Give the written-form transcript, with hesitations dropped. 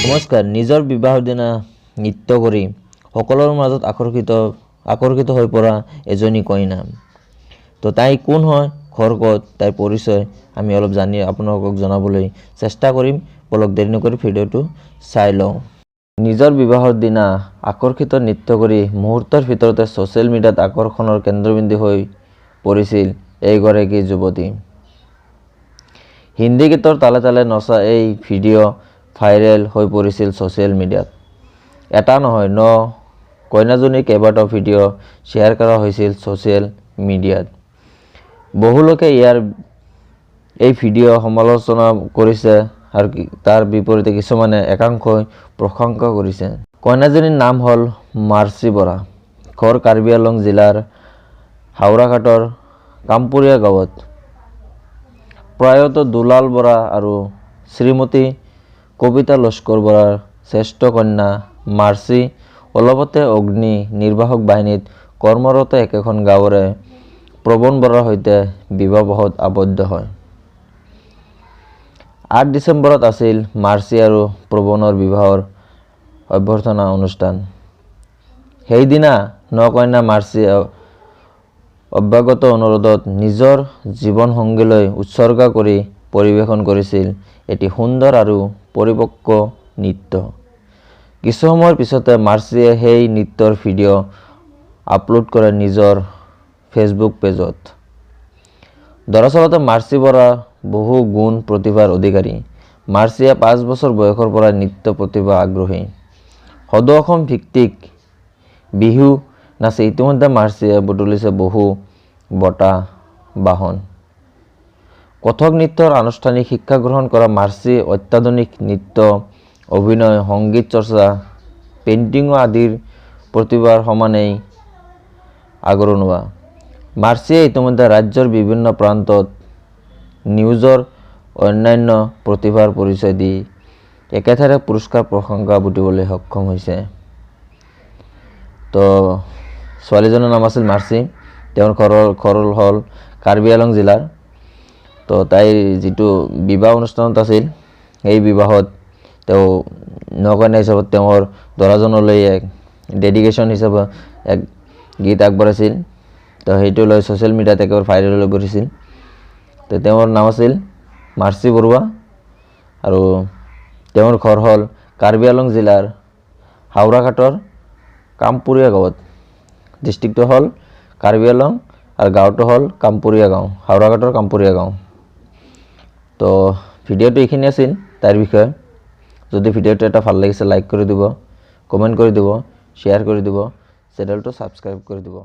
নমস্কাৰ। নিজৰ বিবাহৰ দিনা নৃত্য কৰি সকলোৰে মাজত আকৰ্ষিত হৈ পৰা এজনী কইনা। তো তাই কোন হয়, ঘৰ ক'ত, তাইৰ পৰিচয় আমি অলপ জানি আপোনালোকক জনাবলৈ চেষ্টা কৰিম। বলক, দেৰি নকৰি ভিডিঅ'টো চাই লওঁ। নিজৰ বিবাহৰ দিনা আকৰ্ষিত নৃত্য কৰি মুহূৰ্তৰ ভিতৰতে ছ'চিয়েল মিডিয়াত আকৰ্ষণৰ কেন্দ্ৰবিন্দু হৈ পৰিছিল এইগৰাকী যুৱতী। হিন্দী গীতৰ তালে তালে নচা এই ভিডিঅ' ভাইৰেল হৈ পৰিছিল ছ'চিয়েল মিডিয়াত। এটা নহয়, ন কইনাজনীৰ কেইবাটাও ভিডিঅ' শ্বেয়াৰ কৰা হৈছিল ছ'চিয়েল মিডিয়াত। বহু লোকে এই ভিডিঅ' সমালোচনা কৰিছে আৰু তাৰ বিপৰীতে কিছুমানে একাংশই প্ৰশংসা কৰিছে। কইনাজনীৰ নাম হ'ল মাৰ্চি বৰা। ঘৰ কাৰ্বি আংলং জিলাৰ হাওৰাঘাটৰ কামপুৰীয়া গাঁৱত। প্ৰয়াত দুলাল বৰা আৰু শ্ৰীমতী কবিতা লস্কৰ বৰাৰ শ্ৰেষ্ঠ কন্যা মাৰ্চি অলপতে অগ্নি নিৰ্বাপক বাহিনীত কৰ্মৰত একেখন গাঁৱৰে প্ৰবণ বৰাৰ সৈতে বিবাহপাশত আবদ্ধ হয়। 8 ডিচেম্বৰত আছিল মাৰ্চি আৰু প্ৰবণৰ বিবাহৰ অভ্যৰ্থনা অনুষ্ঠান। সেইদিনা নকন্যা মাৰ্চি অভ্যাগত অনুৰোধত নিজৰ জীৱনসংগীলৈ উৎসৰ্গা কৰি পৰিৱেশন কৰিছিল এটি সুন্দৰ আৰু পৰিপক্ক নৃত্য। কিছু সময়ৰ পিছতে মাৰ্চিয়ে সেই নৃত্যৰ ভিডিঅ' আপলোড কৰে নিজৰ ফেচবুক পেজত। দৰাচলতে মাৰ্চি বৰা বহু গুণ প্ৰতিভাৰ অধিকাৰী। মাৰ্চিয়ে 5 বছৰ বয়সৰ পৰা নৃত্য প্ৰতিভা আগ্ৰহী। সদৌ অসম ভিত্তিক বিহু নাচি ইতিমধ্যে মাৰ্চিয়ে বুটলিছে বহু বঁটা বাহন। কথক নৃত্যৰ আনুষ্ঠানিক শিক্ষা গ্ৰহণ কৰা মাৰ্চি অত্যাধুনিক নৃত্য, অভিনয়, সংগীত চৰ্চা, পেইণ্টিং আদিৰ প্ৰতিভাৰ সমানেই আগৰণুৱা। মাৰ্চিয়ে ইতিমধ্যে ৰাজ্যৰ বিভিন্ন প্ৰান্তত নিজৰ অন্যান্য প্ৰতিভাৰ পৰিচয় দি একেধাৰে পুৰস্কাৰ, প্ৰশংসা বুটলিবলৈ সক্ষম হৈছে। তো ছোৱালীজনীৰ নাম আছিল মাৰ্চি। তেওঁৰ ঘৰ হ'ল কাৰ্বি আংলং জিলাৰ। তো তাইৰ যিটো বিবাহ অনুষ্ঠানত আছিল, সেই বিবাহত তেওঁ নকন্যা হিচাপত তেওঁৰ দৰাজনলৈ এক ডেডিকেশ্যন হিচাপে এক গীত আগবঢ়াইছিল। তো সেইটো লৈ ছ'চিয়েল মিডিয়াত একেবাৰে ভাইৰেল হৈ পৰিছিল। তো তেওঁৰ নাম আছিল মাৰ্চি বৰুৱা আৰু তেওঁৰ ঘৰ হ'ল কাৰ্বি আংলং জিলাৰ হাওৰাঘাটৰ কামপুৰীয়া গাঁৱত। ডিষ্ট্ৰিক্টটো হ'ল কাৰ্বি আংলং আৰু গাঁৱটো হ'ল কামপুৰীয়া গাঁও, হাওৰাঘাটৰ কামপুৰীয়া গাঁও। তো ভিডিঅ'টো এইখিনি আছিল তাইৰ বিষয়ে। যদি ভিডিঅ'টো এটা ভাল লাগিছে, লাইক কৰি দিব, কমেণ্ট কৰি দিব, শ্বেয়াৰ কৰি দিব, চেনেলটো ছাবস্ক্ৰাইব কৰি দিব।